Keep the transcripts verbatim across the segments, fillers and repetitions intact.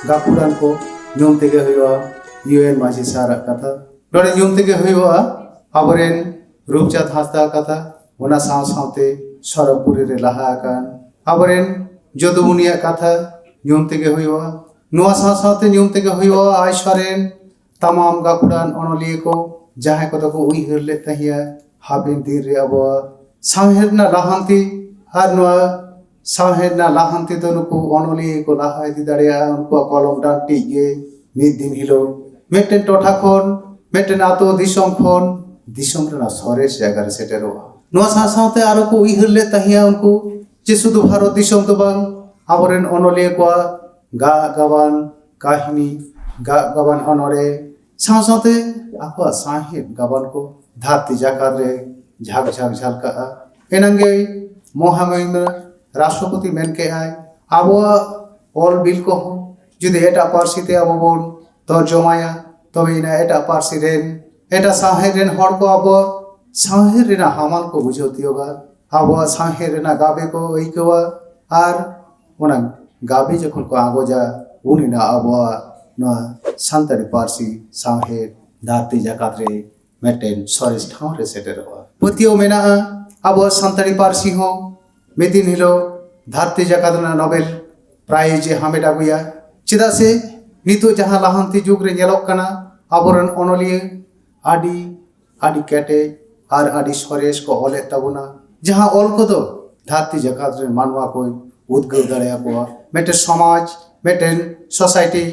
ᱜᱟᱹᱠᱷᱩᱲᱟᱱ ᱠᱚ ᱧᱩᱢ ᱛᱮᱜᱮ ᱦᱩᱭᱩᱜᱼᱟ ᱤᱭᱩ ᱮᱱ ᱢᱟᱹᱡᱷᱤ ᱥᱟᱨᱟᱜ ᱠᱟᱛᱷᱟ᱾ ᱱᱚᱰᱮ ᱧᱩᱢ ᱛᱮᱜᱮ ᱦᱩᱭᱩᱜᱼᱟ ᱟᱵᱚᱨᱮᱱ ᱨᱩᱯᱪᱟᱸᱫᱽ ᱦᱟᱸᱥᱫᱟ ᱠᱟᱛᱷᱟ, ᱚᱱᱟ ᱥᱟᱶ ᱥᱟᱶᱛᱮ ᱥᱚᱨᱚᱜᱽᱯᱩᱨᱤ ᱨᱮ ᱞᱟᱦᱟ ᱟᱠᱟᱱ ᱟᱵᱚᱨᱮᱱ ᱡᱚᱫᱩᱢᱩᱱᱤᱭᱟᱜ ᱠᱟᱛᱷᱟ ᱧᱩᱢ ᱛᱮᱜᱮ ᱦᱩᱭᱩᱜᱼᱟ᱾ ᱱᱚᱣᱟ ᱥᱟᱶ ᱥᱟᱶᱛᱮ ᱧᱩᱢ ᱛᱮᱜᱮ ᱦᱩᱭᱩᱜᱼᱟ ᱟᱭᱥᱚᱨ ᱨᱮᱱ ᱛᱟᱢᱟᱢ ᱜᱟᱹᱠᱷᱩᱲᱟᱱ ᱚᱱᱚᱞᱤᱭᱟᱹ ᱠᱚ, ᱡᱟᱦᱟᱸᱭ ᱠᱚᱫᱚ ᱠᱚ ᱩᱭᱦᱟᱹᱨ ᱞᱮᱫ ᱛᱟᱦᱮᱸᱭᱟ ᱦᱟᱯᱮᱱ ᱫᱤᱱ ᱨᱮ ᱟᱵᱚᱣᱟᱜ ᱥᱟᱶᱦᱮᱫ ᱨᱮᱱᱟᱜ ᱞᱟᱦᱟᱱᱛᱤ᱾ ᱟᱨ ᱱᱚᱣᱟ ᱥᱟᱶᱦᱮᱫ ᱨᱮᱱᱟᱜ ᱞᱟᱦᱟᱱᱛᱤ ᱫᱚ ᱱᱩᱠᱩ ᱚᱱᱚᱞᱤᱭᱟᱹ ᱠᱚ ᱞᱟᱦᱟ ᱤᱫᱤ ᱫᱟᱲᱮᱭᱟᱜᱼᱟ, ᱩᱱᱠᱩᱣᱟᱜ ᱠᱚᱞᱚᱢ ᱰᱟᱱᱴᱤᱡ ᱜᱮ ᱢᱤᱫ ᱫᱤᱱ ᱦᱤᱞᱳᱜ ᱢᱤᱫᱴᱮᱱ ᱴᱚᱴᱷᱟ ᱠᱷᱚᱱ, ᱢᱤᱫᱴᱮᱱ ᱟᱛᱳ ᱫᱤᱥᱚᱢ ᱠᱷᱚᱱ ᱫᱤᱥᱚᱢ ᱨᱮᱱᱟᱜ ᱥᱚᱨᱮᱥ ᱡᱟᱭᱜᱟ ᱨᱮ ᱥᱮᱴᱮᱨᱚᱜᱼᱟ᱾ ᱱᱚᱣᱟ ᱥᱟᱶ ᱥᱟᱶᱛᱮ ᱟᱨᱚ ᱠᱚ ᱩᱭᱦᱟᱹᱨ ᱞᱮᱫ ᱛᱟᱦᱮᱸᱭᱟ ᱩᱱᱠᱩ ᱡᱮ ᱥᱩᱫᱷᱩ ᱵᱷᱟᱨᱚᱛ ᱫᱤᱥᱚᱢ ᱫᱚ ᱵᱟᱝ, ᱟᱵᱚᱨᱮᱱ ᱚᱱᱚᱞᱤᱭᱟᱹ ᱠᱚᱣᱟᱜ ᱜᱟᱜ ᱜᱟᱵᱟᱱ ᱠᱟᱹᱦᱱᱤ, ᱜᱟᱜ ᱜᱟᱵᱟᱱ ᱚᱱᱚᱬᱦᱮ ᱥᱟᱶ ᱥᱟᱶᱛᱮ ᱟᱠᱚᱣᱟᱜ ᱥᱟᱶᱦᱮᱫ ᱜᱟᱵᱟᱱ ᱠᱚ ᱫᱷᱟᱹᱨᱛᱤ ᱡᱟᱠᱟᱛ ᱨᱮ ᱡᱷᱟᱠ ᱡᱷᱟᱠ ᱡᱷᱟᱞᱠᱟᱜᱼᱟ᱾ ᱮᱱᱟᱝ ᱜᱮ ᱢᱚᱦᱟᱢᱚᱦᱤᱢ ᱨᱟᱥᱴᱨᱚᱯᱚᱛᱤ ᱢᱮᱱ ᱠᱮᱜᱼᱟᱭ, ᱟᱵᱚᱣᱟᱜ ᱚᱞ ᱵᱤᱞ ᱠᱚᱦᱚᱸ ᱡᱩᱫᱤ ᱮᱴᱟᱜ ᱯᱟᱹᱨᱥᱤ ᱛᱮ ᱟᱵᱚ ᱵᱚᱱ ᱛᱚᱨᱡᱚᱢᱟᱭᱟ, ᱛᱚᱵᱮ ᱮᱱᱟ ᱮᱴᱟᱜ ᱯᱟᱹᱨᱥᱤ ᱨᱮᱱ, ᱮᱴᱟᱜ ᱥᱟᱶᱦᱮᱫ ᱨᱮᱱ ᱦᱚᱲ ᱠᱚ ᱟᱵᱚᱣᱟᱜ ᱥᱟᱶᱦᱮᱫ ᱨᱮᱱᱟᱜ ᱦᱟᱢᱟᱞ ᱠᱚ ᱵᱩᱡᱷᱟᱹᱣ ᱛᱤᱭᱳᱜᱟ᱾ ᱟᱵᱚᱣᱟᱜ ᱥᱟᱶᱦᱮᱫ ᱨᱮᱱᱟᱜ ᱜᱟᱵᱮ ᱠᱚ ᱟᱹᱭᱠᱟᱹᱣᱟ᱾ ᱟᱨ ᱚᱱᱟ ᱜᱟᱵᱮ ᱡᱚᱠᱷᱚᱱ ᱠᱚ ᱟᱸᱜᱚᱡᱟ, ᱩᱱ ᱮᱱᱟ ᱟᱵᱚᱣᱟᱜ ᱱᱚᱣᱟ ᱥᱟᱱᱛᱟᱲᱤ ᱯᱟᱹᱨᱥᱤ ᱥᱟᱶᱦᱮᱫ ᱫᱷᱟᱹᱨᱛᱤ ᱡᱟᱠᱟᱛ ᱨᱮ ᱢᱤᱫᱴᱮᱱ ᱥᱚᱨᱮᱥ ᱴᱷᱟᱶ ᱨᱮ ᱥᱮᱴᱮᱨᱚᱜᱼᱟ᱾ ᱯᱟᱹᱛᱭᱟᱹᱣ ᱢᱮᱱᱟᱜᱼᱟ, ᱟᱵᱚᱣᱟᱜ ᱥᱟᱱᱛᱟᱲᱤ ᱯᱟᱹᱨᱥᱤ ᱦᱚᱸ ᱢᱤᱫ ᱫᱤᱱ ᱦᱤᱞᱳᱜ ᱫᱷᱟᱹᱨᱛᱤ ᱡᱟᱠᱟᱛ ᱨᱮᱱᱟᱜ ᱱᱳᱵᱮᱞ ᱯᱨᱟᱭᱤᱡᱽ ᱮ ᱦᱟᱢᱮᱴ ᱟᱹᱜᱩᱭᱟ᱾ ᱪᱮᱫᱟᱜ ᱥᱮ ᱱᱤᱛᱚᱜ ᱡᱟᱦᱟᱸ ᱞᱟᱦᱟᱱᱛᱤ ᱡᱩᱜᱽ ᱨᱮ ᱧᱮᱞᱚᱜ ᱠᱟᱱᱟ, ᱟᱵᱚᱨᱮᱱ ᱚᱱᱚᱞᱤᱭᱟᱹ ᱟᱹᱰᱤ, ᱟᱹᱰᱤ ᱠᱮᱴᱮᱡ ᱟᱨ ᱟᱹᱰᱤ ᱥᱚᱨᱮᱥ ᱠᱚ ᱚᱞᱮᱫ ᱛᱟᱵᱚᱱᱟ, ᱡᱟᱦᱟᱸ ᱚᱞ ᱠᱚᱫᱚ ᱫᱷᱟᱹᱨᱛᱤ ᱡᱟᱠᱟᱛ ᱨᱮᱱ ᱢᱟᱱᱣᱟ ᱠᱚᱭ ᱩᱫᱽᱜᱟᱹᱣ ᱫᱟᱲᱮᱭᱟᱠᱚᱣᱟ᱾ ᱢᱤᱫᱴᱮᱱ ᱥᱚᱢᱟᱡᱽ, ᱢᱤᱫᱴᱮᱱ ᱥᱳᱥᱟᱭᱴᱤ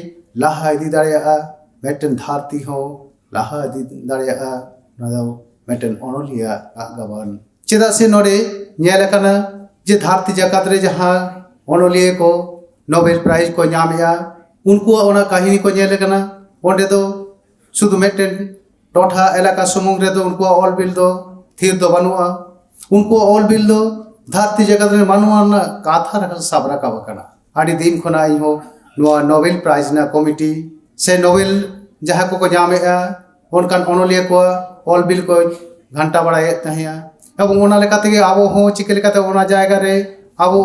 ᱞᱟᱦᱟ ᱤᱫᱤ ᱫᱟᱲᱮᱭᱟᱜᱼᱟ, ᱢᱤᱫᱴᱮᱱ ᱫᱷᱟᱹᱨᱛᱤ ᱦᱚᱸ ᱞᱟᱦᱟ ᱤᱫᱤ ᱫᱟᱲᱮᱭᱟᱜᱼᱟ᱾ ᱱᱚᱣᱟ ᱫᱚ ᱢᱤᱫᱴᱮᱱ ᱚᱱᱚᱞᱤᱭᱟᱹ ᱟᱜ ᱜᱟᱵᱟᱱ᱾ ᱪᱮᱫᱟᱜ ᱥᱮ ᱱᱚᱰᱮ ᱧᱮᱞ ᱟᱠᱟᱱᱟ ᱡᱮ ᱫᱷᱟᱹᱨᱛᱤ ᱡᱟᱠᱟᱛ ᱨᱮ ᱡᱟᱦᱟᱸ ᱚᱱᱚᱞᱤᱭᱟᱹ ᱠᱚ ᱱᱳᱵᱮᱞ ᱯᱨᱟᱭᱤᱡᱽ ᱠᱚ ᱧᱟᱢᱮᱜᱼᱟ, ᱩᱱᱠᱩᱣᱟᱜ ᱚᱱᱟ ᱠᱟᱹᱦᱱᱤ ᱠᱚ ᱧᱮᱞ ᱟᱠᱟᱱᱟ᱾ ᱚᱸᱰᱮ ᱫᱚ ᱥᱩᱫᱷᱩ ᱢᱤᱫᱴᱮᱱ ᱴᱚᱴᱷᱟ ᱮᱞᱟᱠᱟ ᱥᱩᱢᱩᱝ ᱨᱮᱫᱚ ᱩᱱᱠᱩᱣᱟᱜ ᱚᱞ ᱵᱤᱞ ᱫᱚ ᱛᱷᱤᱨ ᱫᱚ ᱵᱟᱹᱱᱩᱜᱼᱟ᱾ ᱩᱱᱠᱩᱣᱟᱜ ᱚᱞ ᱵᱤᱞ ᱫᱚ ᱫᱷᱟᱹᱨᱛᱤ ᱡᱟᱠᱟᱛ ᱨᱮᱱ ᱢᱟᱱᱣᱟ ᱨᱮᱱᱟᱜ ᱠᱟᱛᱷᱟ ᱨᱮ ᱥᱟᱵ ᱨᱟᱠᱟᱵ ᱟᱠᱟᱱᱟ᱾ ᱟᱹᱰᱤ ᱫᱤᱱ ᱠᱷᱚᱱᱟᱜ ᱤᱧᱦᱚᱸ ᱱᱚᱣᱟ ᱱᱳᱵᱮᱞ ᱯᱨᱟᱭᱤᱡᱽ ᱨᱮᱱᱟᱜ ᱠᱚᱢᱤᱴᱤ ᱥᱮ ᱱᱳᱵᱮᱞ ᱡᱟᱦᱟᱸ ᱠᱚᱠᱚ ᱧᱟᱢᱮᱜᱼᱟ, ᱚᱱᱠᱟᱱ ᱚᱱᱚᱞᱤᱭᱟᱹ ᱠᱚᱣᱟᱜ ᱚᱞ ᱵᱤᱞ ᱠᱚᱧ ᱜᱷᱟᱱᱴᱟ ᱵᱟᱲᱟᱭᱮᱫ ᱛᱟᱦᱮᱸᱜᱼᱟ᱾ ᱮᱵᱚᱝ ᱚᱱᱟ ᱞᱮᱠᱟ ᱛᱮᱜᱮ ᱟᱵᱚ ᱦᱚᱸ ᱪᱤᱠᱟᱹ ᱞᱮᱠᱟᱛᱮ ᱚᱱᱟ ᱡᱟᱭᱜᱟ ᱨᱮ ᱟᱵᱚ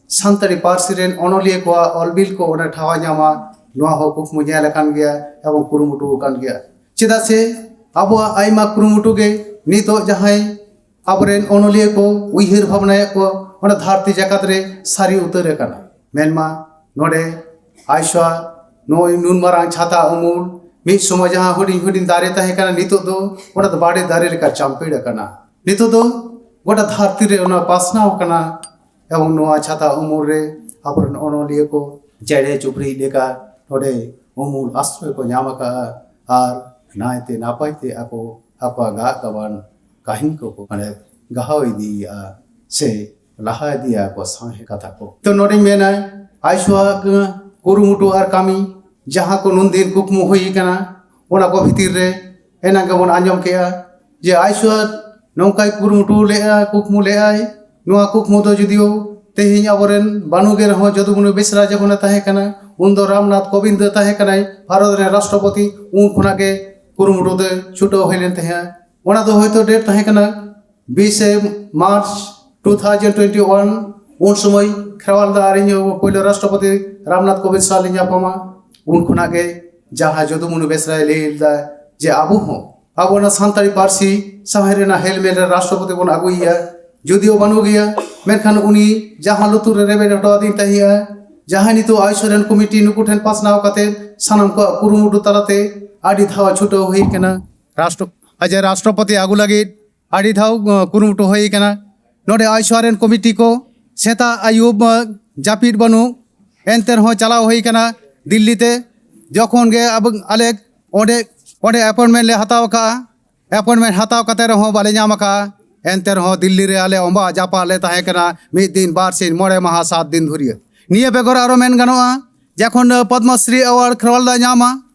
ᱥᱟᱱᱛᱟᱲᱤ ᱯᱟᱹᱨᱥᱤ ᱨᱮᱱ ᱚᱱᱚᱞᱤᱭᱟᱹ ᱠᱚᱣᱟᱜ ᱚᱞ ᱵᱤᱞ ᱠᱚ ᱚᱸᱰᱮ ᱴᱷᱟᱶ ᱧᱟᱢᱟ, ᱱᱚᱣᱟ ᱦᱚᱸ ᱠᱩᱠᱢᱩ ᱧᱮᱞ ᱟᱠᱟᱱ ᱜᱮᱭᱟ ᱮᱵᱚᱝ ᱠᱩᱨᱩᱢᱩᱴᱩ ᱟᱠᱟᱱ ᱜᱮᱭᱟ᱾ ᱪᱮᱫᱟᱜ ᱥᱮ ᱟᱵᱚᱣᱟᱜ ᱟᱭᱢᱟ ᱠᱩᱨᱩᱢᱩᱴᱩ ᱜᱮ ᱱᱤᱛᱚᱜ ᱡᱟᱦᱟᱸᱭ ᱟᱵᱚᱨᱮᱱ ᱚᱱᱚᱞᱤᱭᱟᱹ ᱠᱚ ᱩᱭᱦᱟᱹᱨ ᱵᱷᱟᱵᱽᱱᱟᱭᱮᱫ ᱠᱚ, ᱚᱱᱟ ᱫᱷᱟᱹᱨᱛᱤ ᱡᱟᱠᱟᱛ ᱨᱮ ᱥᱟᱹᱨᱤ ᱩᱛᱟᱹᱨ ᱟᱠᱟᱱᱟ᱾ ᱢᱮᱱᱢᱟ ᱱᱚᱰᱮ ᱟᱭᱥᱟ ᱱᱚᱜᱼᱚᱭ ᱱᱩᱱ ᱢᱟᱨᱟᱝ ᱪᱷᱟᱛᱟ ᱩᱢᱩᱞ, ᱢᱤᱫ ᱥᱚᱢᱚᱭ ᱡᱟᱦᱟᱸ ᱦᱩᱰᱤᱧ ᱦᱩᱰᱤᱧ ᱫᱟᱨᱮ ᱛᱟᱦᱮᱸ ᱠᱟᱱᱟ, ᱱᱤᱛᱚᱜ ᱫᱚ ᱚᱱᱟ ᱫᱚ ᱵᱟᱲᱮ ᱫᱟᱨᱮ ᱞᱮᱠᱟ ᱪᱟᱢᱯᱮᱲ ᱟᱠᱟᱱᱟ᱾ ᱱᱤᱛᱚᱜ ᱫᱚ ᱜᱚᱴᱟ ᱫᱷᱟᱹᱨᱛᱤ ᱨᱮ ᱚᱱᱟ ᱯᱟᱥᱱᱟᱣ ᱟᱠᱟᱱᱟ᱾ ᱮᱵᱚᱝ ᱱᱚᱣᱟ ᱪᱷᱟᱛᱟ ᱩᱢᱩᱞ ᱨᱮ ᱟᱵᱚᱨᱮᱱ ᱚᱱᱚᱞᱤᱭᱟᱹ ᱠᱚ ᱪᱮᱬᱮ ᱪᱩᱯᱲᱤ ᱞᱮᱠᱟ ᱱᱚᱰᱮ ᱩᱢᱩᱞ ᱟᱥᱨᱚᱭ ᱠᱚ ᱧᱟᱢ ᱟᱠᱟᱫᱼᱟ ᱟᱨ ᱱᱟᱭᱛᱮ ᱱᱟᱯᱟᱭ ᱛᱮ ᱟᱠᱚ ᱟᱠᱚᱣᱟᱜ ᱜᱟᱜ ᱜᱟᱵᱟᱱ ᱠᱟᱹᱦᱱᱤ ᱠᱚᱠᱚ ᱢᱟᱱᱮ ᱜᱟᱦᱟᱣ ᱤᱫᱤᱭᱮᱫᱼᱟ ᱥᱮ ᱞᱟᱦᱟ ᱤᱫᱤᱭᱟ ᱟᱠᱚ ᱥᱟᱶᱦᱮᱫ ᱠᱟᱛᱷᱟ ᱠᱚ᱾ ᱛᱚ ᱱᱚᱰᱮᱧ ᱢᱮᱱᱟ, ᱟᱭᱥᱩᱣᱟᱜ ᱠᱩᱨᱩᱢᱩᱴᱩ ᱟᱨ ᱠᱟᱹᱢᱤ ᱡᱟᱦᱟᱸ ᱠᱚ ᱱᱩᱱᱫᱤᱱ ᱠᱩᱠᱢᱩ ᱦᱩᱭ ᱟᱠᱟᱱᱟ, ᱚᱱᱟ ᱠᱚ ᱵᱷᱤᱛᱤᱨ ᱨᱮ ᱮᱱᱟᱝ ᱜᱮᱵᱚᱱ ᱟᱸᱡᱚᱢ ᱠᱮᱜᱼᱟ ᱡᱮ ᱟᱭᱥᱩᱣᱟᱜ ᱱᱚᱝᱠᱟᱭ ᱠᱩᱨᱩᱢᱩᱴᱩ ᱞᱮᱜᱼᱟ, ᱠᱩᱠᱢᱩ ᱞᱮᱜᱼᱟᱭ᱾ ᱱᱚᱣᱟ ᱠᱩᱠᱢᱩ ᱫᱚ ᱡᱩᱫᱤᱭᱳ ᱛᱮᱦᱮᱧ ᱟᱵᱚᱨᱮᱱ ᱵᱟᱹᱱᱩ ᱜᱮ ᱨᱮᱦᱚᱸ, ᱡᱚᱫᱩᱢᱚᱱᱤ ᱵᱮᱥᱨᱟ ᱡᱚᱠᱷᱚᱱᱮ ᱛᱟᱦᱮᱸ ᱠᱟᱱᱟ, ᱩᱱᱫᱚ ᱨᱟᱢᱱᱟᱛᱷ ᱠᱳᱵᱤᱱᱫ ᱛᱟᱦᱮᱸ ᱠᱟᱱᱟᱭ ᱵᱷᱟᱨᱚᱛ ᱨᱮᱱ ᱨᱟᱥᱴᱨᱚᱯᱚᱛᱤ, ᱩᱱ ᱠᱷᱚᱱᱟᱜ ᱜᱮ ᱠᱩᱨᱩᱢᱩᱴᱩ ᱫᱚ ᱪᱷᱩᱴᱟᱹᱣ ᱦᱩᱭ ᱞᱮᱱ ᱛᱟᱦᱮᱸᱫᱼᱟ᱾ ᱚᱱᱟ ᱫᱚ ᱦᱚᱭᱛᱳ ᱰᱮᱴ ᱛᱟᱦᱮᱸ ᱠᱟᱱᱟ ᱵᱤᱥᱮ March two thousand twenty one, ᱩᱱ ᱥᱚᱢᱚᱭ ᱠᱷᱮᱨᱣᱟᱞ ᱫᱟ ᱟᱨ ᱤᱧ ᱯᱳᱭᱞᱳ ᱨᱟᱥᱴᱨᱚᱯᱚᱛᱤ ᱨᱟᱢᱱᱟᱛᱷ ᱠᱳᱵᱤᱱᱫ ᱥᱟᱶ ᱞᱤᱧ ᱧᱟᱯᱟᱢᱟ᱾ ᱩᱱ ᱠᱷᱚᱱᱟᱜ ᱜᱮ ᱡᱟᱦᱟᱸ ᱡᱚᱫᱩᱢᱚᱱᱤ ᱵᱮᱥᱨᱟᱭ ᱞᱟᱹᱭ ᱞᱮᱫᱟ ᱡᱮ ᱟᱵᱚ ᱦᱚᱸ ᱟᱵᱚ ᱚᱱᱟ ᱥᱟᱱᱛᱟᱲᱤ ᱯᱟᱹᱨᱥᱤ ᱥᱟᱶᱦᱮᱫ ᱨᱮᱱᱟᱜ ᱦᱮᱞᱢᱮᱞ ᱨᱮ ᱨᱟᱥᱴᱨᱚᱯᱚᱛᱤ ᱵᱚᱱ ᱟᱹᱜᱩᱭᱮᱭᱟ, ᱡᱩᱫᱤᱭᱳ ᱵᱟᱹᱱᱩᱜ ᱜᱮᱭᱟ, ᱢᱮᱱᱠᱷᱟᱱ ᱩᱱᱤ ᱡᱟᱦᱟᱸ ᱞᱩᱛᱩᱨ ᱨᱮ ᱨᱮᱵᱮᱫ ᱦᱚᱴᱚ ᱟᱹᱫᱤᱧ ᱛᱟᱦᱮᱸᱜᱼᱟ, ᱡᱟᱦᱟᱸᱭ ᱱᱤᱛᱚᱜ ᱟᱭᱩᱥ ᱨᱮᱱ ᱠᱚᱢᱤᱴᱤ ᱱᱩᱠᱩ ᱴᱷᱮᱱ ᱯᱟᱥᱱᱟᱣ ᱠᱟᱛᱮ ᱥᱟᱱᱟᱢ ᱠᱚᱣᱟᱜ ᱠᱩᱨᱩᱢᱩᱴᱩ ᱛᱟᱞᱟᱛᱮ ᱟᱹᱰᱤ ᱫᱷᱟᱣ ᱪᱷᱩᱴᱟᱹᱣ ᱦᱩᱭ ᱠᱟᱱᱟ᱾ ᱨᱟᱥᱴᱨᱚ ᱟᱡ ᱨᱟᱥᱴᱨᱚᱯᱚᱛᱤ ᱟᱹᱜᱩ ᱞᱟᱹᱜᱤᱫ ᱟᱹᱰᱤ ᱫᱷᱟᱣ ᱠᱩᱨᱩᱢᱩᱴᱩ ᱦᱩᱭ ᱠᱟᱱᱟ᱾ ᱱᱚᱰᱮ ᱟᱭᱩᱥ ᱨᱮᱱ ᱠᱚᱢᱤᱴᱤ ᱠᱚ ᱥᱮᱛᱟᱜ ᱟᱹᱭᱩᱵ ᱡᱟᱹᱯᱤᱫ ᱵᱟᱹᱱᱩᱜ, ᱮᱱᱛᱮ ᱨᱮᱦᱚᱸ ᱪᱟᱞᱟᱣ ᱦᱩᱭ ᱠᱟᱱᱟ ᱫᱤᱞᱞᱤ ᱛᱮ᱾ ᱡᱚᱠᱷᱚᱱ ᱜᱮ ᱟᱵᱚ ᱟᱞᱮ ᱚᱸᱰᱮ ᱚᱸᱰᱮ ᱮᱯᱚᱭᱮᱱᱴᱢᱮᱱᱴ ᱞᱮ ᱦᱟᱛᱟᱣ ᱟᱠᱟᱫᱼᱟ, ᱮᱯᱚᱭᱮᱱᱴᱢᱮᱱᱴ ᱦᱟᱛᱟᱣ ᱠᱟᱛᱮ ᱨᱮᱦᱚᱸ ᱵᱟᱞᱮ ᱧᱟᱢ ᱟᱠᱟᱫᱼᱟ᱾ ᱮᱱᱛᱮ ᱨᱮᱦᱚᱸ ᱫᱤᱞᱞᱤ ᱨᱮ ᱟᱞᱮ ᱚᱸᱵᱟ ᱡᱟᱯᱟᱜ ᱞᱮ ᱛᱟᱦᱮᱸ ᱠᱟᱱᱟ, ᱢᱤᱫ ᱫᱤᱱ, ᱵᱟᱨ ᱥᱤᱧ, ᱢᱚᱬᱮ ᱢᱟᱦᱟ, ᱥᱟᱛ ᱫᱤᱱ ᱫᱷᱩᱨᱤᱭᱟᱹ᱾ ᱱᱤᱭᱟᱹ ᱵᱮᱜᱚᱨ ᱟᱨᱚ ᱢᱮᱱ ᱜᱟᱱᱚᱜᱼᱟ, ᱡᱚᱠᱷᱚᱱ ᱯᱚᱫᱽᱢᱚᱥᱨᱤ ᱮᱣᱟᱨᱰ ᱠᱷᱮᱨᱣᱟᱞ ᱫᱟ ᱧᱟᱢᱟ,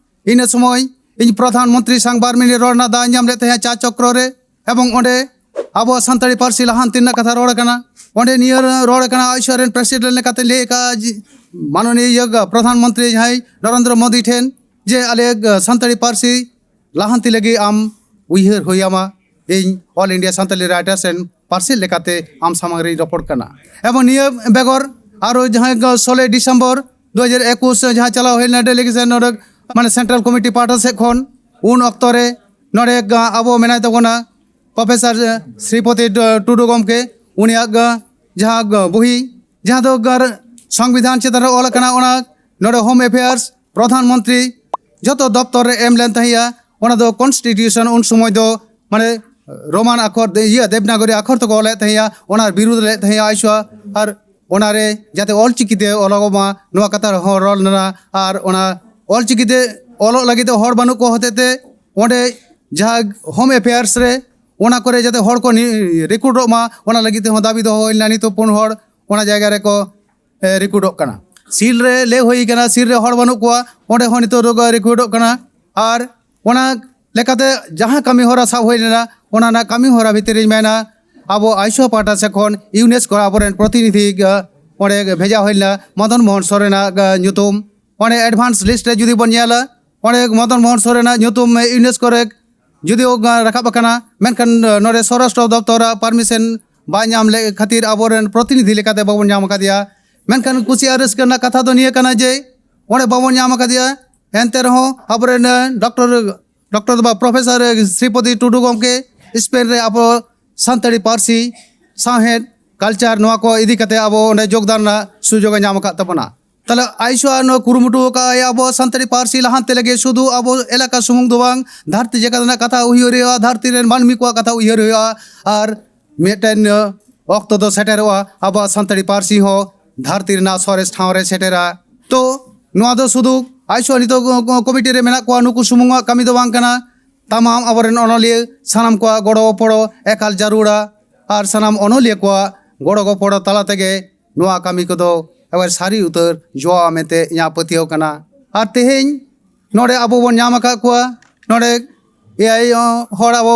ᱤᱱᱟᱹ ᱥᱚᱢᱚᱭ ᱤᱧ ᱯᱨᱚᱫᱷᱟᱱ ᱢᱚᱱᱛᱨᱤ ᱥᱟᱝ ᱵᱟᱨ ᱢᱤᱱᱤᱴ ᱨᱚᱲ ᱨᱮᱱᱟᱜ ᱫᱟᱣ ᱧᱟᱢ ᱞᱮᱫ ᱛᱟᱦᱮᱸᱫ ᱪᱟ ᱪᱚᱠᱨᱚ ᱨᱮ, ᱮᱵᱚᱝ ᱚᱸᱰᱮ ᱟᱵᱚᱣᱟᱜ ᱥᱟᱱᱛᱟᱲᱤ ᱯᱟᱹᱨᱥᱤ ᱞᱟᱦᱟᱱᱛᱤ ᱨᱮᱱᱟᱜ ᱠᱟᱛᱷᱟ ᱨᱚᱲ ᱟᱠᱟᱱᱟ᱾ ᱚᱸᱰᱮ ᱱᱤᱭᱟᱹ ᱨᱚᱲ ᱟᱠᱟᱱᱟ, ᱟᱭᱩᱥ ᱨᱮᱱ ᱯᱨᱮᱥᱤᱰᱮᱱᱴ ᱞᱮᱠᱟᱛᱮ ᱞᱟᱹᱭ ᱟᱠᱟᱫᱼᱟ ᱡᱮ ᱢᱟᱱᱚᱱᱤᱭᱚ ᱯᱨᱚᱫᱷᱟᱱ ᱢᱚᱱᱛᱨᱤ ᱡᱟᱦᱟᱸᱭ ᱱᱚᱨᱮᱱᱫᱨᱚ ᱢᱳᱫᱤ ᱴᱷᱮᱱ, ᱡᱮ ᱟᱞᱮ ᱥᱟᱱᱛᱟᱲᱤ ᱯᱟᱹᱨᱥᱤ ᱞᱟᱦᱟᱱᱛᱤ ᱞᱟᱹᱜᱤᱫ ᱟᱢ ᱩᱭᱦᱟᱹᱨ ᱦᱩᱭ ᱟᱢᱟ᱾ ᱤᱧ ᱚᱞ ᱤᱱᱰᱤᱭᱟ ᱥᱟᱱᱛᱟᱲᱤ ᱨᱟᱭᱴᱟᱨᱥ ᱨᱮᱱ ᱯᱟᱨᱥᱮᱞ ᱞᱮᱠᱟᱛᱮ ᱟᱢ ᱥᱟᱢᱟᱝ ᱨᱤᱧ ᱨᱚᱯᱚᱲ ᱠᱟᱱᱟ᱾ ᱮᱵᱚᱝ ᱱᱤᱭᱟᱹ ᱵᱮᱜᱚᱨ ᱟᱨᱚ ᱡᱟᱦᱟᱸ ᱜᱟ-, ᱥᱳᱞᱳᱭ ᱰᱤᱥᱮᱢᱵᱚᱨ ᱫᱩ ᱦᱟᱡᱟᱨ ᱮᱠᱩᱥ ᱡᱟᱦᱟᱸ ᱪᱟᱞᱟᱣ ᱦᱩᱭ ᱞᱮᱱᱟ ᱰᱮᱞᱤᱜᱮᱥᱚᱱ ᱱᱚᱰᱮ, ᱢᱟᱱᱮ ᱥᱮᱱᱴᱨᱟᱞ ᱠᱚᱢᱤᱴᱤ ᱯᱟᱦᱴᱟ ᱥᱮᱫ ᱠᱷᱚᱱ, ᱩᱱ ᱚᱠᱛᱚ ᱨᱮ ᱱᱚᱰᱮ ᱜᱟ-, ᱟᱵᱚ ᱢᱮᱱᱟᱭ ᱛᱟᱵᱚᱱᱟ ᱯᱨᱚᱯᱷᱮᱥᱚᱨ ᱥᱨᱤᱯᱚᱛᱤ ᱴᱩ-, ᱴᱩᱰᱩ ᱜᱚᱢᱠᱮ, ᱩᱱᱤᱭᱟᱜ ᱜᱟ-, ᱡᱟᱦᱟᱸ ᱜᱟ-, ᱵᱩᱦᱤ, ᱡᱟᱦᱟᱸ ᱫᱚ ᱜᱟᱨ-, ᱥᱚᱝᱵᱤᱫᱷᱟᱱ ᱪᱮᱛᱟᱱ ᱨᱮ ᱚᱞ ᱟᱠᱟᱱᱟ, ᱚᱱᱟ ᱱᱚᱰᱮ ᱦᱳᱢ ᱮᱯᱷᱮᱭᱟᱨᱥ, ᱯᱨᱚᱫᱷᱟᱱ ᱢᱚᱱᱛᱨᱤ, ᱡᱚᱛᱚ ᱫᱚᱯᱛᱚᱨ ᱨᱮ ᱮᱢ ᱞᱮᱱ ᱛᱟᱦᱮᱸᱜᱼᱟ᱾ ᱚᱱᱟ ᱫᱚ ᱠᱚᱱᱥᱴᱤᱴᱤᱭᱩᱥᱚᱱ ᱩᱱ ᱥᱚᱢᱚᱭ ᱫᱚ, ᱢᱟᱱᱮ, ᱨᱳᱢᱟᱱ ᱟᱠᱷᱚᱨ ᱫᱮ-, ᱤᱭᱟᱹ, ᱫᱮᱵᱽᱱᱟᱜᱚᱨᱤ ᱟᱠᱷᱚᱨ ᱛᱮᱠᱚ ᱚᱞᱮᱫ ᱛᱟᱦᱮᱸᱜᱼᱟ᱾ ᱚᱱᱟ ᱵᱤᱨᱩᱫᱷ ᱞᱮᱫ ᱛᱟᱦᱮᱸᱜᱼᱟ ᱟᱭᱥᱟ᱾ ᱟᱨ ᱚᱱᱟᱨᱮ ᱡᱟᱛᱮ ᱚᱞᱪᱤᱠᱤ ᱛᱮ ᱚᱞᱚᱜᱚᱜ ᱢᱟ, ᱱᱚᱣᱟ ᱠᱟᱛᱷᱟ ᱦᱚᱸ ᱨᱚᱲ ᱞᱮᱱᱟ᱾ ᱟᱨ ᱚᱱᱟ ᱚᱞᱪᱤᱠᱤ ᱛᱮ ᱚᱞᱚᱜ ᱞᱟᱹᱜᱤᱫ ᱛᱮ ᱦᱚᱲ ᱵᱟᱹᱱᱩᱜ ᱠᱚ ᱦᱚᱛᱮᱡ ᱛᱮ ᱚᱸᱰᱮ ᱡᱟᱦᱟᱸ ᱦᱳᱢ ᱮᱯᱷᱮᱭᱟᱨᱥ ᱨᱮ, ᱚᱱᱟ ᱠᱚᱨᱮ ᱡᱟᱛᱮ ᱦᱚᱲ ᱠᱚ ᱱᱤ-, ᱨᱤᱠᱨᱩᱴᱚᱜ ᱢᱟ, ᱚᱱᱟ ᱞᱟᱹᱜᱤᱫ ᱛᱮᱦᱚᱸ ᱫᱟᱹᱵᱤ ᱫᱚᱦᱚ ᱦᱩᱭ ᱞᱮᱱᱟ᱾ ᱱᱤᱛᱚᱜ ᱯᱩᱱ ᱦᱚᱲ ᱚᱱᱟ ᱡᱟᱭᱜᱟ ᱨᱮᱠᱚ, ᱮ, ᱨᱤᱠᱨᱩᱴᱚᱜ ᱠᱟᱱᱟ᱾ ᱥᱤᱞ ᱨᱮ ᱞᱟᱹᱭ ᱦᱩᱭ ᱠᱟᱱᱟ, ᱥᱤᱞ ᱨᱮ ᱦᱚᱲ ᱵᱟᱹᱱᱩᱜ ᱠᱚᱣᱟ, ᱚᱸᱰᱮ ᱦᱚᱸ ᱱᱤᱛᱚᱜ ᱫᱚᱠᱚ ᱨᱤᱠᱨᱩᱴᱚᱜ ᱠᱟᱱᱟ᱾ ᱟᱨ ᱚᱱᱟ ᱞᱮᱠᱟᱛᱮ ᱡᱟᱦᱟᱸ ᱠᱟᱹᱢᱤ ᱦᱚᱨᱟ ᱥᱟᱵ ᱦᱩᱭ ᱞᱮᱱᱟ, ᱚᱱᱟ ᱨᱮᱱᱟᱜ ᱠᱟᱹᱢᱤ ᱦᱚᱨᱟ ᱵᱷᱤᱛᱤᱨ ᱨᱤᱧ ᱢᱮᱱᱟ, ᱟᱵᱚ ᱟᱭᱥᱚ ᱯᱟᱦᱴᱟ ᱥᱮᱫ ᱠᱷᱚᱱ ᱤᱭᱩᱱᱮᱥᱠᱳ ᱟᱵᱚᱨᱮᱱ ᱯᱨᱚᱛᱤᱱᱤᱫᱷᱤ, ᱮ, ᱚᱸᱰᱮ ᱵᱷᱮᱡᱟ ᱦᱩᱭ ᱞᱮᱱᱟ ᱢᱚᱫᱚᱱ ᱢᱳᱦᱚᱱ ᱥᱚᱨᱮᱱᱟᱜ, ᱮ, ᱧᱩᱛᱩᱢ᱾ ᱚᱸᱰᱮ ᱮᱰᱵᱷᱟᱱᱥ ᱞᱤᱥᱴ ᱨᱮ ᱡᱩᱫᱤ ᱵᱚᱱ ᱧᱮᱞᱟ, ᱚᱸᱰᱮ ᱢᱚᱫᱚᱱ ᱢᱳᱦᱚᱱ ᱥᱚᱨᱮᱱᱟᱜ ᱧᱩᱛᱩᱢ ᱤᱭᱩᱱᱮᱥᱠᱳ ᱨᱮ ᱡᱩᱫᱤ ᱨᱟᱠᱟᱵ ᱟᱠᱟᱱᱟ, ᱢᱮᱱᱠᱷᱟᱱ ᱱᱚᱰᱮ ᱥᱚᱨᱟᱥᱴᱨᱚ ᱫᱚᱯᱛᱚᱨᱟᱜ ᱯᱟᱨᱢᱤᱥᱚᱱ ᱵᱟᱭ ᱧᱟᱢ ᱞᱮᱫ ᱠᱷᱟᱹᱛᱤᱨ ᱟᱵᱚᱨᱮᱱ ᱯᱨᱚᱛᱤᱱᱤᱫᱷᱤ ᱞᱮᱠᱟᱛᱮ ᱵᱟᱵᱚᱱ ᱧᱟᱢ ᱟᱠᱟᱫᱮᱭᱟ᱾ ᱢᱮᱱᱠᱷᱟᱱ ᱠᱩᱥᱤ ᱟᱨ ᱨᱟᱹᱥᱠᱟᱹ ᱨᱮᱱᱟᱜ ᱠᱟᱛᱷᱟ ᱫᱚ ᱱᱤᱭᱟᱹ ᱠᱟᱱᱟ ᱡᱮ ᱚᱸᱰᱮ ᱵᱟᱵᱚᱱ ᱧᱟᱢ ᱟᱠᱟᱫᱮᱭᱟ, ᱮᱱᱛᱮ ᱨᱮᱦᱚᱸ ᱟᱵᱚᱨᱮᱱ ᱰᱚᱠᱴᱚᱨ, ᱰᱚᱠᱴᱚᱨ ᱫᱚ ᱵᱟᱝ, ᱯᱨᱚᱯᱷᱮᱥᱚᱨ ᱥᱨᱤᱯᱚᱛᱤ ᱴᱩᱰᱩ ᱜᱚᱢᱠᱮ ᱥᱯᱮᱱ ᱨᱮ ᱟᱵᱚ ᱥᱟᱱᱛᱟᱲᱤ ᱯᱟᱹᱨᱥᱤ, ᱥᱟᱶᱦᱮᱫ, ᱠᱟᱞᱪᱟᱨ, ᱱᱚᱣᱟ ᱠᱚ ᱤᱫᱤ ᱠᱟᱛᱮ ᱟᱵᱚ ᱚᱸᱰᱮ ᱡᱳᱜᱽᱫᱟᱱ ᱨᱮᱱᱟᱜ ᱥᱩᱡᱳᱜᱽ ᱮ ᱧᱟᱢ ᱟᱠᱟᱫ ᱛᱟᱵᱚᱱᱟ᱾ ᱛᱟᱦᱞᱮ ᱟᱭᱥᱚ ᱱᱚᱣᱟ ᱠᱩᱨᱩᱢᱩᱴᱩ ᱟᱠᱟᱫ ᱟᱭ ᱟᱵᱚ ᱥᱟᱱᱛᱟᱲᱤ ᱯᱟᱹᱨᱥᱤ ᱞᱟᱦᱟᱱᱛᱤ ᱞᱟᱹᱜᱤᱫ᱾ ᱥᱩᱫᱷᱩ ᱟᱵᱚ ᱮᱞᱟᱠᱟ ᱥᱩᱢᱩᱝ ᱫᱚ ᱵᱟᱝ, ᱫᱷᱟᱹᱨᱛᱤ ᱡᱟᱠᱟᱛ ᱨᱮᱱᱟᱜ ᱠᱟᱛᱷᱟ ᱩᱭᱦᱟᱹᱨ ᱦᱩᱭᱩᱜᱼᱟ, ᱫᱷᱟᱹᱨᱛᱤ ᱨᱮᱱ ᱢᱟᱹᱱᱢᱤ ᱠᱚᱣᱟᱜ ᱠᱟᱛᱷᱟ ᱩᱭᱦᱟᱹᱨ ᱦᱩᱭᱩᱜᱼᱟ᱾ ᱟᱨ ᱢᱤᱫᱴᱮᱱ, ᱚᱠᱛᱚ ᱫᱚ ᱥᱮᱴᱮᱨᱚᱜᱼᱟ, ᱟᱵᱚᱣᱟᱜ ᱥᱟᱱᱛᱟᱲᱤ ᱯᱟᱹᱨᱥᱤ ᱦᱚᱸ ᱫᱷᱟᱹᱨᱛᱤ ᱨᱮᱱᱟᱜ ᱥᱚᱨᱮᱥ ᱴᱷᱟᱶ ᱨᱮ ᱥᱮᱴᱮᱨᱟ᱾ ᱛᱚ ᱱᱚᱣᱟ ᱫᱚ ᱥᱩᱫᱷᱩ ᱟᱭᱥᱚ ᱱᱤᱛᱚᱜ ᱠᱚᱢᱤᱴᱤ ᱨᱮ ᱢᱮᱱᱟᱜ ᱠᱚᱣᱟ, ᱱᱩᱠᱩ ᱥᱩᱢᱩᱝᱟᱜ ᱠᱟᱹᱢᱤ ᱫᱚ ᱵᱟᱝ ᱠᱟᱱᱟ᱾ ᱛᱟᱢᱟᱢ ᱟᱵᱚᱨᱮᱱ ᱚᱱᱚᱞᱤᱭᱟᱹ ᱥᱟᱱᱟᱢ ᱠᱚᱣᱟᱜ ᱜᱚᱲᱚ ᱜᱚᱯᱚᱲᱚ ᱮᱠᱟᱞ ᱡᱟᱹᱨᱩᱲᱟ᱾ ᱟᱨ ᱥᱟᱱᱟᱢ ᱚᱱᱚᱞᱤᱭᱟᱹ ᱠᱚᱣᱟᱜ ᱜᱚᱲᱚ ᱜᱚᱯᱚᱲᱚ ᱛᱟᱞᱟ ᱛᱮᱜᱮ ᱱᱚᱣᱟ ᱠᱟᱹᱢᱤ ᱠᱚᱫᱚ ᱮᱵᱟᱨ ᱥᱟᱹᱨᱤ ᱩᱛᱟᱹᱨ ᱡᱚᱣᱟ ᱢᱮᱱᱛᱮ ᱤᱧᱟᱹᱜ ᱯᱟᱹᱛᱭᱟᱹᱣ ᱠᱟᱱᱟ᱾ ᱟᱨ ᱛᱮᱦᱮᱧ ᱱᱚᱰᱮ ᱟᱵᱚ ᱵᱚᱱ ᱧᱟᱢ ᱟᱠᱟᱫ ᱠᱚᱣᱟ, ᱱᱚᱰᱮ ᱮᱭᱟᱭ ᱦᱚᱲ ᱟᱵᱚ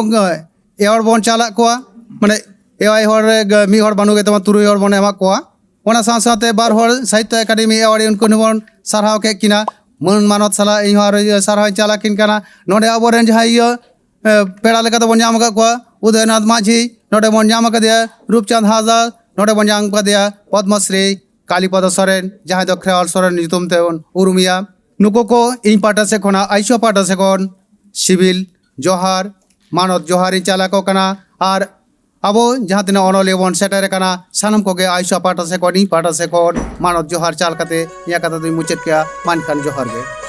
ᱮᱣᱟᱨᱰ ᱵᱚᱱ ᱪᱟᱞᱟᱜ ᱠᱚᱣᱟ, ᱢᱟᱱᱮ ᱮᱭᱟᱭ ᱦᱚᱲ ᱨᱮ ᱢᱤᱫ ᱦᱚᱲ ᱵᱟᱹᱱᱩᱜ ᱜᱮ ᱛᱟᱵᱚᱱᱟ, ᱛᱩᱨᱩᱭ ᱦᱚᱲ ᱵᱚᱱ ᱮᱢᱟᱜ ᱠᱚᱣᱟ᱾ ᱚᱱᱟ ᱥᱟᱶ ᱥᱟᱶᱛᱮ ᱵᱟᱨ ᱦᱚᱲ ᱥᱟᱦᱤᱛᱛᱚ ᱮᱠᱟᱰᱮᱢᱤ ᱮᱣᱟᱨᱰ, ᱩᱱᱠᱩ ᱦᱚᱸᱵᱚᱱ ᱥᱟᱨᱦᱟᱣ ᱠᱮᱫ ᱠᱤᱱᱟ᱾ ᱢᱟᱹᱱ ᱢᱟᱱᱚᱛ ᱥᱟᱞᱟᱜ ᱤᱧ ᱦᱚᱸ ᱟᱨᱚ ᱥᱟᱨᱦᱟᱣ ᱤᱧ ᱪᱟᱞ ᱟᱹᱠᱤᱱ ᱠᱟᱱᱟ᱾ ᱱᱚᱰᱮ ᱟᱵᱚᱨᱮᱱ ᱡᱟᱦᱟᱸᱭ ᱤᱭᱟᱹ, ᱮ, ᱯᱮᱲᱟ ᱞᱮᱠᱟ ᱛᱮᱵᱚᱱ ᱧᱟᱢ ᱟᱠᱟᱫ ᱠᱚᱣᱟ, ᱩᱫᱚᱭᱱᱟᱛᱷ ᱢᱟᱹᱡᱷᱤ, ᱱᱚᱰᱮ ᱵᱚᱱ ᱧᱟᱢ ᱟᱠᱟᱫᱮᱭᱟ ᱨᱩᱯᱪᱟᱸᱫᱽ ᱦᱟᱸᱥᱫᱟ, ᱱᱚᱰᱮ ᱵᱚᱱ ᱧᱟᱢ ᱟᱠᱟᱫᱮᱭᱟ ᱯᱚᱫᱽᱢᱚᱥᱨᱤ ᱠᱟᱞᱤᱯᱚᱫᱚ ᱥᱚᱨᱮᱱ, ᱡᱟᱦᱟᱸᱭ ᱫᱚ ᱠᱷᱮᱨᱣᱟᱞ ᱥᱚᱨᱮᱱ ᱧᱩᱛᱩᱢ ᱛᱮᱵᱚᱱ ᱩᱨᱩᱢᱮᱭᱟ᱾ ᱱᱩᱠᱩ ᱠᱚ ᱤᱧ ᱯᱟᱦᱴᱟ ᱥᱮᱫ ᱠᱷᱚᱱᱟᱜ, ᱟᱭᱩᱥ ᱯᱟᱦᱴᱟ ᱥᱮᱫ ᱠᱷᱚᱱ ᱥᱤᱵᱤᱞ ᱡᱚᱦᱟᱨ, ᱢᱟᱱᱚᱛ ᱡᱚᱦᱟᱨ ᱤᱧ ᱪᱟᱞ ᱟᱠᱚ ᱠᱟᱱᱟ᱾ ᱟᱨ ᱟᱵᱚ ᱡᱟᱦᱟᱸ ᱛᱤᱱᱟᱹᱜ ᱚᱱᱚᱞᱤᱭᱟᱹ ᱵᱚᱱ ᱥᱮᱴᱮᱨ ᱟᱠᱟᱱᱟ, ᱥᱟᱱᱟᱢ ᱠᱚᱜᱮ ᱟᱭᱩᱥ ᱯᱟᱦᱴᱟ ᱥᱮᱫ ᱠᱷᱚᱱ, ᱤᱧ ᱯᱟᱦᱴᱟ ᱥᱮᱫ ᱠᱷᱚᱱ ᱢᱟᱱᱚᱛ ᱡᱚᱦᱟᱨ ᱪᱟᱞ ᱠᱟᱛᱮ ᱤᱧᱟᱹᱜ ᱠᱟᱛᱷᱟ ᱫᱚᱧ ᱢᱩᱪᱟᱹᱫ ᱠᱮᱜᱼᱟ᱾ ᱢᱟ ᱮᱱᱠᱷᱟᱱ ᱡᱚᱦᱟᱨ ᱜᱮ᱾